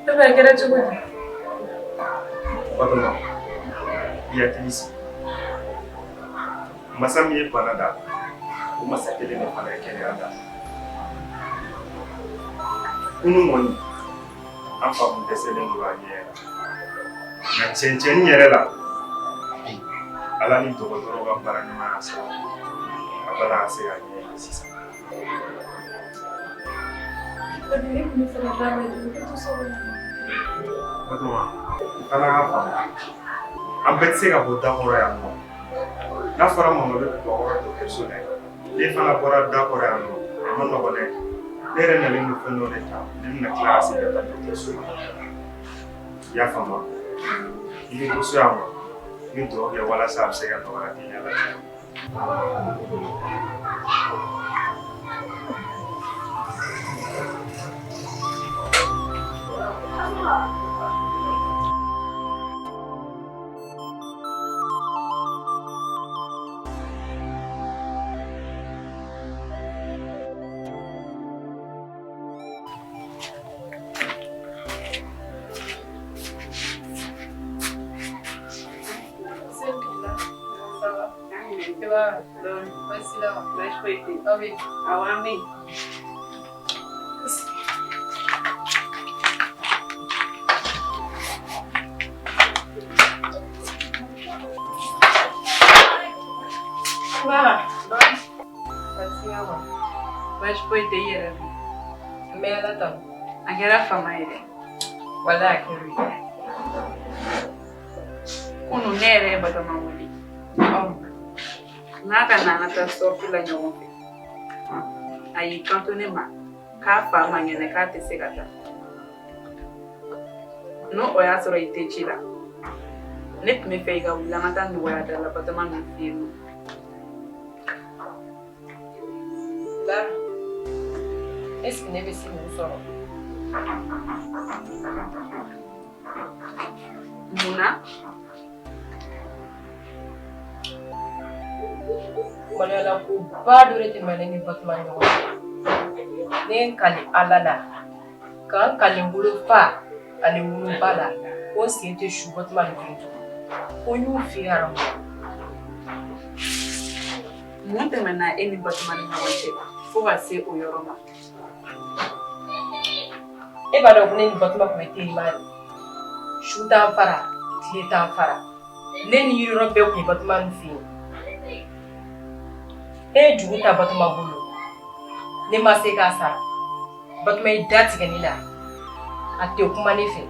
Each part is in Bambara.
Papa, a kɛra cogo di? Batoma, i hakili sigi. Masa min ye bana da, o masa kelen de fana ye kɛnɛya da. Kunun kɔni, an fa kun dɛsɛlen don a ɲɛ yɛrɛ. Nka cɛncɛnni yɛrɛ la, bi, Ala ni dɔgɔtɔrɔ ka baara ɲuman sababu, a bala ka se ka ɲɛ yɛlɛ sisan. Papi, ne tun bɛ fɛ ka taa lajɛ, i to so kɔnɔ. Batoma, i fana k'a faamuya. An bɛɛ tɛ se ka bɔ da kɔrɔ yan nɔ. N'a fɔra mama bɛ Kulukɔrɔ dɔgɔtɔrɔso la yen, ne fana bɔra da kɔrɔ yan nɔ, a ma nɔgɔn dɛ. Ne yɛrɛ nalen don fɛn dɔ de ta, ne bɛna tila ka segin ka taa dɔgɔtɔrɔso la. I y'a faamu? I bɛ to so yan nɔ, i bɛ dugawu kɛ walasa a bɛ se ka nɔgɔya teliya la cogo min. Baasi foyi tɛ i yɛrɛ n bɛ Ala tanu. A kɛra fama ye dɛ. Walahi a kɛra o ye. Kunun ne yɛrɛ ye Batoma wele. N k'a ka na an ka taa sortie la ɲɔgɔn fɛ. A y'i kanto ne ma k'a fa man kɛnɛ k'a tɛ se ka taa. N'o o y'a sɔrɔ i tɛ ci la, ne tun bɛ fɛ i ka wuli an ka taa nɔgɔya da la Batoma ninnu fɛ yen nɔ. La, est-ce que ne bɛ se k'u sɔrɔ? Mun na? Maloyala koba dɔ de tɛmɛna ne ni Batoma ni ɲɔgɔn cɛ. Ne ye n kali Ala la, ka n kali n wolofa ani n woloba la ko n sen tɛ su Batoma ni fɛ yen tugun. Ko n y'u fɛ haramu. Mun tɛmɛna e ni Batoma ni ɲɔgɔn cɛ fo ka se o yɔrɔ ma? E b'a dɔn ko ne ni Batoma tun bɛ terima de. Su t'an fara, tile t'an fara. Ne ni yɔrɔ bɛɛ tun ye Batoma nin fɛ yen. Ne ye juru ta Batoma bolo. Ne ma se k'a sara. Batoma ye da tigɛ ne la. A tɛ kuma ne fɛ.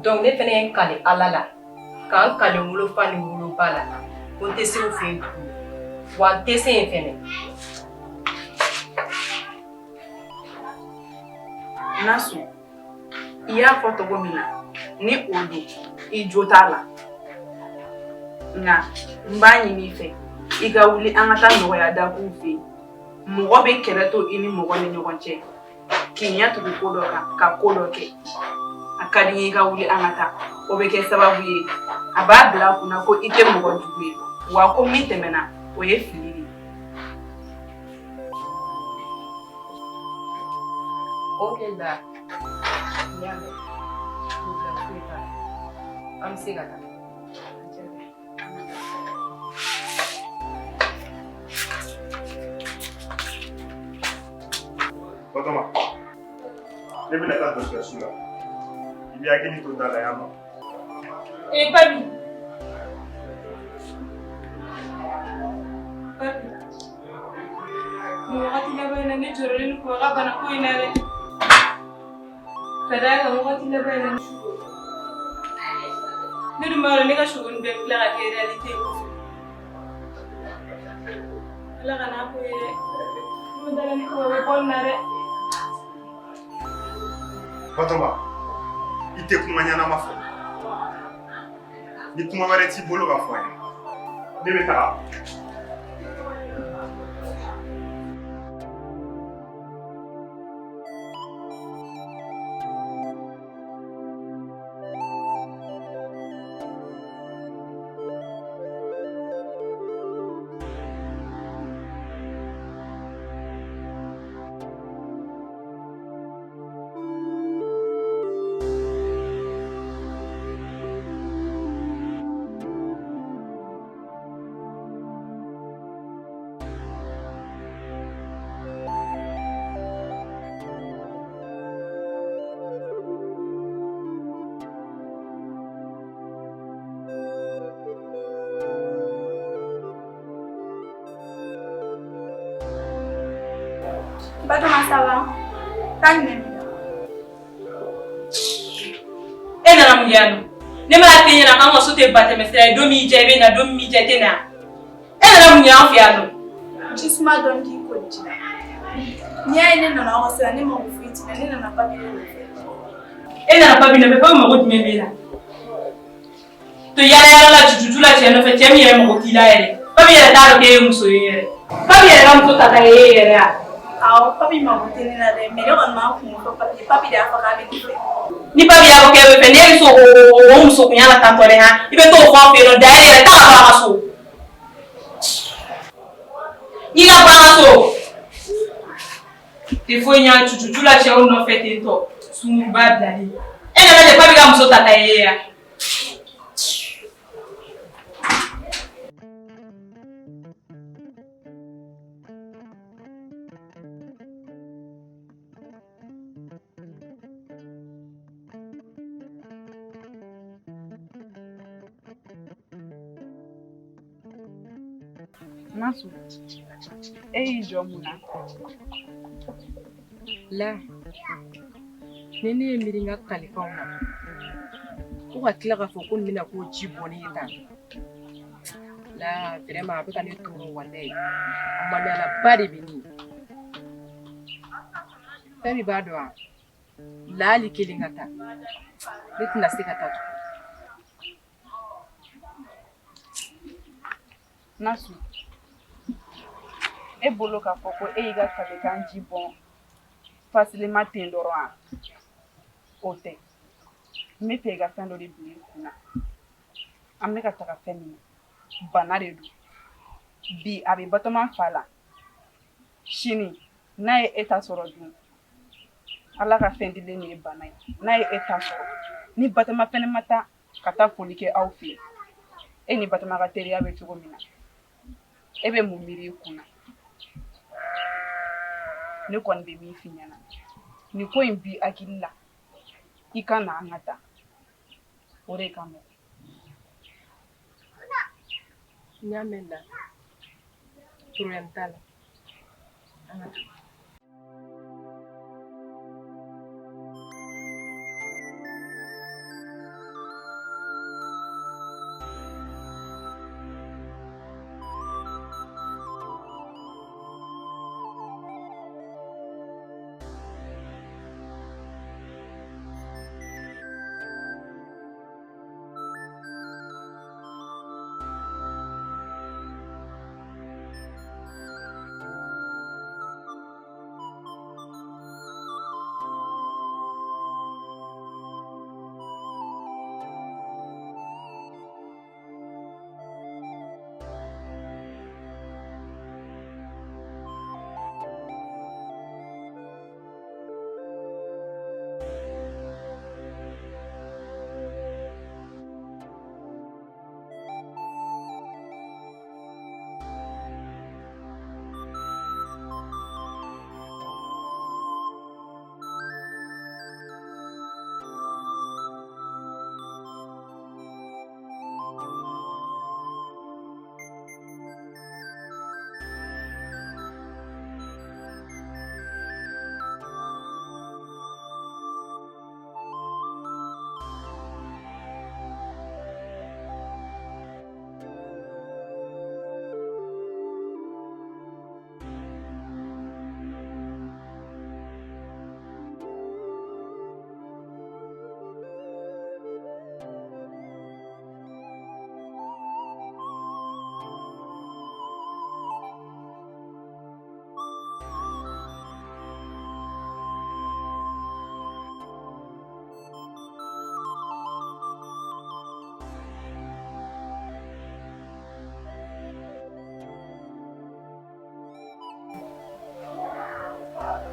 Donc ne fana ye n kali Ala la. Ka n kali n wolofa ni n woloba la. Ko n tɛ se u fɛ yen tuguni. Wa n tɛ se yen fɛnɛ. Nasu, i y'a fɔ cogo min na, ni o don, i jo t'a la. Nka n b'a ɲini i fɛ, i ka wuli an ka taa nɔgɔya da k'u fɛ yen. Mɔgɔ bɛ kɛlɛ to i ni mɔgɔ ni ɲɔgɔn cɛ, k'i ɲɛ tugu ko dɔ kan, ka ko dɔ kɛ. A ka di n ye i ka wuli an ka taa. O bɛ kɛ sababu ye, a b'a bila a kunna ko i tɛ mɔgɔ jugu ye, wa ko min tɛmɛna, o ye fili de ye. Ok la, n y'a mɛn. Problème foyi t'a la. An bɛ se ka taa. Batoma, ne bɛna taa dɔgɔtɔrɔso la. I b'i hakili to da la yan nɔ. Eh, papi. Papi. Nin wagati laban in na ne jɔrɔlen don Papa ka bana ko in na dɛ. Ka d'a kan wagati laban in na ne dun b'a dɔn ne ka sugo nin bɛɛ bɛ tila ka kɛ réalité ye kɔfɛ. Ala kan'a k'o ye dɛ. Ne ma d'a la ni Papa bɛ bɔ nin na dɛ. Batoma, i tɛ kuma ɲɛnama fɔ. Ni kuma wɛrɛ t'i bolo ka fɔ n ye, ne bɛ taga. Batoma, ça va? Taa ɲinɛ min na. E nana mun kɛ yan nɔ? Ne m'a f'e ɲɛna k'an ka so tɛ batɛmɛ sira ye, don min y'i diya i bɛ na, don min m'i diya i tɛ na. E nana mun kɛ an fɛ yan nɔ? Ji suma dɔɔni k'i ko ji la. N'i y'a ye ne nana aw ka so yan, ne mako foyi t'i la, ne nana papiye de nɔfɛ. E nana papi nɔfɛ, papi mako jumɛn b'e la? To yaala yaala la jujuju la cɛ nɔfɛ, cɛ min yɛrɛ mako t'i la yɛrɛ. Papi yɛrɛ t'a dɔn k'e ye muso ye yɛrɛ. Papi yɛrɛ ka muso ta ta ye e yɛrɛ ya. Awɔ, papi mako tɛ ne la dɛ, mais ne kɔni m'a kungo fɔ papi ye, papi de y'a fɔ k'a bɛ ne fɛ. Ni papi y'a fɔ k'e bɛ fɛ, n'e bɛ se o musokunya la tantɔ dɛ han, i bɛ t'o fɔ an fɛ yen nɔ, d'ailleurs yɛrɛ taa ka bɔ an ka so. N'i ka bɔ an ka so. Tɛ foyi ɲa cucucu la cɛw nɔfɛ ten tɔ, sunkuruba bilalen. E nana de papi ka muso ta ta ye ya. Nasu, e y'i jɔ mun na? La, ni ne ye miiri n ka kalikanw na, ko ka tila k'a fɔ ko nin bɛna k'o ji bɔn ne ye tan. La, vraiment a bɛ ka ne tɔɔrɔ walayi. A maloyalaba de bɛ ne ye. Fɛn min b'a dɔn wa? La hali kelen ka taa. Ne tɛna se ka taa tugun. Nasu, e bolo k'a fɔ ko e y'i ka kalikan ji bɔn facilement ten dɔrɔn wa? O tɛ. N bɛ fɛ i ka fɛn dɔ de bila i kun na. An bɛ ka taga fɛn min na, bana de don. Bi a bɛ Batoma fa la. Sini n'a ye e ta sɔrɔ dun, Ala ka fɛn dilen de ye bana ye. N'a ye e ta sɔrɔ, ni Batoma fɛnɛ ma taa ka taa foli kɛ aw fɛ yen, e ni Batoma ka teriya bɛ cogo min na, e bɛ mun miiri i kun na? Ne kɔni bɛ min f'i ɲɛna, nin ko in b'i hakili la, i ka na an ka taa. O de ka nɔgɔn. N y'a mɛn la. Problème t'a la. An ka taa.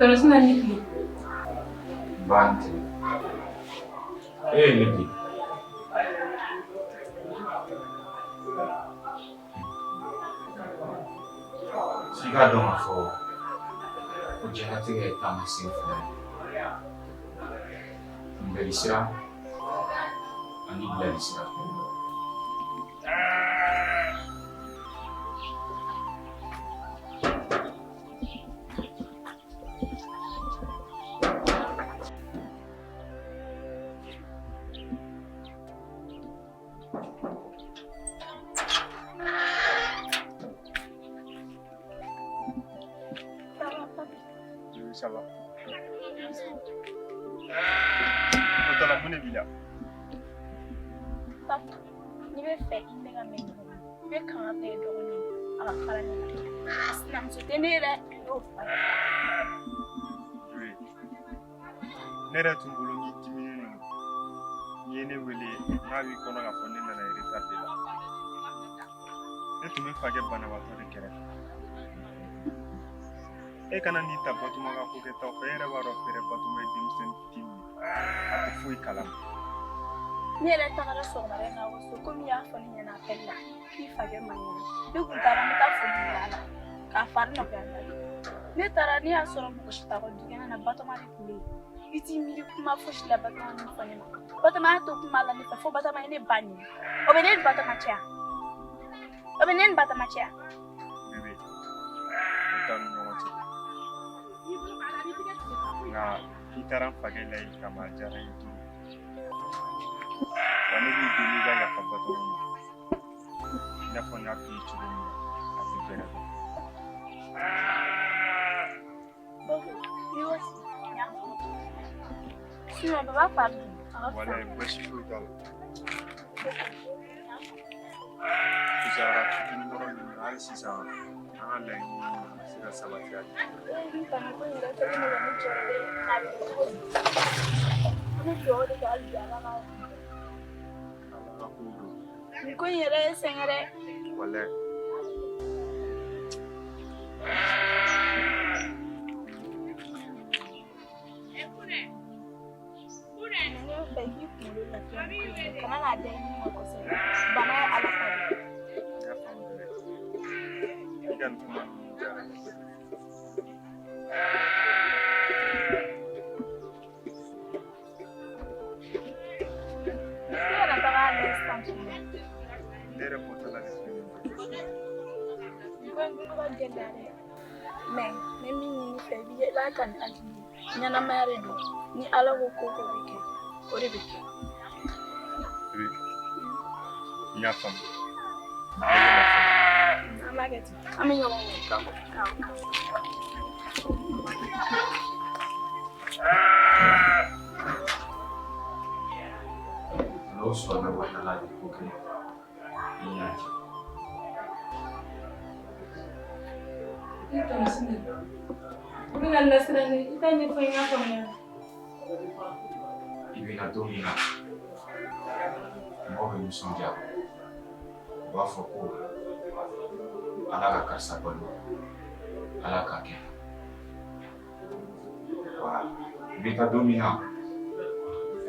Tɔnɔ sina ni tile. Ba ni tile. E ye ne bi. F'i k'a dɔn k'a fɔ ko diɲɛlatigɛ ye taamasiyɛn fila ye. Kunbɛli sira ani bilali sira. Mun de b'i la? Papu, n'i bɛ fɛ i ne ka mɛn ɲɔgɔn na, i bɛ kanga bila i dɔgɔnin a ka fara ne la. A sinamuso tɛ ne ye dɛ, n y'o fɔ. Ne yɛrɛ tun bolo n'i diminen don, n'i ye ne wele n'a b'i kɔnɔ k'a fɔ ne nana retard de la. Ne tun bɛ fakɛ banabaatɔ de kɛrɛfɛ. E kana n'i ta Batoma ka ko kɛtaw fɛ, e yɛrɛ b'a dɔn fɛrɛ Batoma ye denmisɛnnin fitinin ye, a tɛ foyi kalama. Ne yɛrɛ tagara sɔgɔmada in na aw ka so komi i y'a fɔ ne ɲɛna appel la k'i fakɛ man kɛnɛ. Ne kun taara n bɛ taa foli bila a la k'a fari nɔgɔya. Ne taara ne y'a sɔrɔ mɔgɔ si t'a ka dukɛnɛ na, Batoma de tun bɛ yen. I t'i miiri kuma fosi la Batoma min fɔ ne ma. Batoma y'a to kuma la ne fɛ fo Batoma ye ne ba nɛni. O bɛ ne ni Batoma cɛ wa? O bɛ ne ni Batoma cɛ wa? Bébé, o t'an ni ɲɔgɔn cɛ. Nka i taara n fakɛ layi kama, a diyara n ye trop. Wa ne b'i deli i ka yafa Batoma ma. I n'a fɔ n y'a f'i ye cogo min na, a tɛ bɛrɛ bɔ. N'i ko ten, n y'a faamu. Sinon baba fari dun, a ka fisa. Walayi basi foyi t'a la. Fisayara fitinin dɔrɔn de, hali sisan an ka laɲini ma se ka sabati hali bi. Ni bana ko in yɛrɛ kɛlen don ka ne jɔrɔ dɛ, a bɛ kɛ cogo di? An bɛ dugawu de kɛ hali bi Ala ka Ala ka kow don. Nin ko in yɛrɛ ye sɛgɛn dɛ. Walayi. Ne bɛ fɛ i k'i kunkolo lafiya nin ko in na, kana n'a da i ni ma kosɛbɛ. Bana ye Ala ta de ye. N y'a faamu dɛ. I ka nin kuma ninnu diyara n ye kojugu. I kana taga a lajɛ sisan tuguni. Ne yɛrɛ bɔtɔla de filɛ nin ye dɔgɔtɔrɔso la. Nin ko in bolo ka gɛlɛya dɛ. Mais n bɛ min ɲini i fɛ, i b'a ta ni hakili ye. Ɲɛnamaya de don. Ni Ala ko ko ko bɛ kɛ, o de bɛ kɛ. Bébé, n y'a faamu. Ne bɛ lafiya. An b'a kɛ ten. An bɛ ɲɔgɔn ye. D'accord. Awɔ. N'o sɔnna wa Ala de ko kɛ i y'a kɛ. Ne tɔnɔ Sina, i bɛ ka n lasiran dɛ, i t'a ɲɛfɔ n ye n k'a faamuya. I bɛ na don min na, mɔgɔ bɛ nisɔndiya, u b'a fɔ ko Ala ka karisa balo, Ala k'a kɛ. Wa i bɛ taa don min na,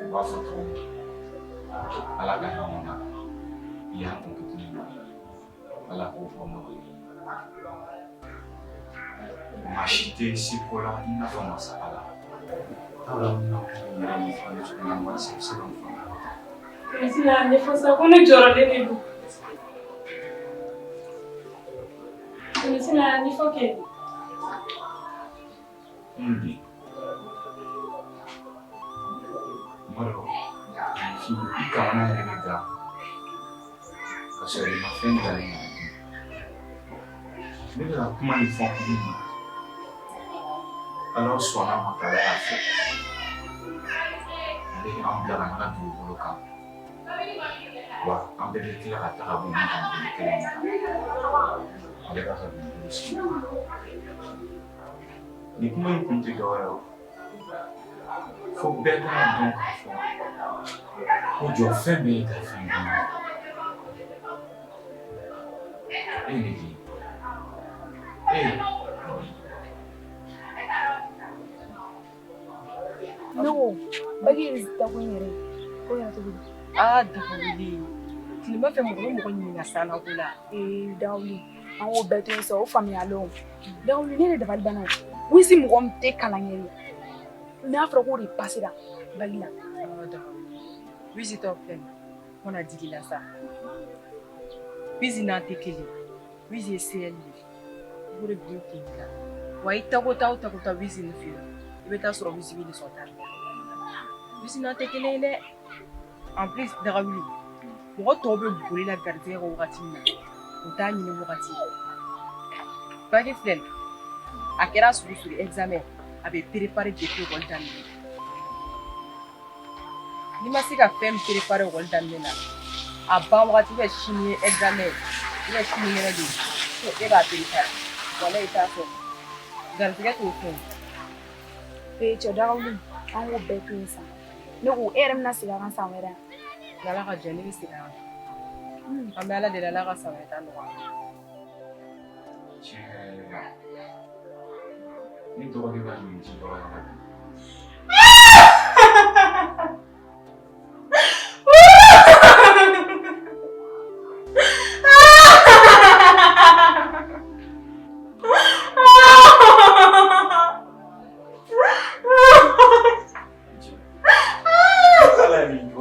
u b'a fɔ tuguni Ala ka hinɛ na, i y'an kun fitinin na, Ala k'o fɔ nɔgɔya. Maa si tɛ se ko la i n'a fɔ masa Ala. T'a dɔn n bɛna kuma in yɛrɛ ɲɛfɔ aw ye cogo min na walasa i bɛ se ka n faamuya. Tɔnɔ Sina, a ɲɛfɔ sa ko ne jɔrɔlen de don. Tɔnɔ Sina, a ɲɛfɔ kɛ. N den, tuma dɔ i kamana yɛrɛ bɛ gan ka sɔrɔ i ma fɛn dalen yɛrɛ dun. Ne bɛ ka kuma nin fɔ kun min na, Ala sɔnna ma k'ale y'a fɛ. Ale ye an bila ka na dugukolo kan. Wa an bɛɛ bɛ tila ka taga bɔ nin dugukolo kelen in kan. Ale b'a ka dugukolo sigi. Nin kuma in kun tɛ dɔwɛrɛ ye o. Fo bɛɛ k'a dɔn k'a fɔ ko jɔ fɛn bɛɛ ye taa fɛn dun ye. E ne den. E. Ne ko bac résultat ko in yɛrɛ, o kɛra cogo di? Aa Dagawuli, tilema fɛ mɔgɔ bɛ mɔgɔ ɲininka sanna ko la. Ee Dagawuli, an k'o bɛɛ to yen sa, o faamuyalen o. Dagawuli, ne yɛrɛ dabali banna o. Wizi mɔgɔ min tɛ kalan kɛ n'a fɔra k'o de pasera bac la. Dagawuli, Wizi tɔ filɛ nin ye, kana digi la sa. Wizi n'an tɛ kelen, Wizi ye CL de ye. I b'o de bila i kun la. Wa i tago ta o tago ta Wizi nin fɛ yen, i bɛ taa sɔrɔ Wizi bɛ leçon ta la. Wizi n'an tɛ kelen ye dɛ. En plus Dagawuli, mɔgɔ tɔw bɛ boli la garijɛgɛ kɔ wagati min na, u t'a ɲini wagati. Bac filɛ nin ye, a kɛra sugu sugu examen, a bɛ préparer depuis école daminɛ. N'i ma se ka fɛn min préparer ekɔli daminɛ na, a ban wagati bɛ sini ye examen ye, ou bien sinikɛnɛ de ye, ko e b'a préparer, walayi i t'a sɔrɔ. Garijɛgɛ t'o fɛn ye. Ee cɛ dagawuli, an k'o bɛɛ to yen sa. Ne ko e yɛrɛ bɛna segin a kan san wɛrɛ. N'Ala ka jɛ, ne bɛ segin a kan. An bɛ Ala deli, Ala ka san wɛrɛ ta nɔgɔya. Tiɲɛ yɛrɛ yɛrɛ la, ne dɔgɔnin ka nin ci dɔgɔyara bi. Ala ye min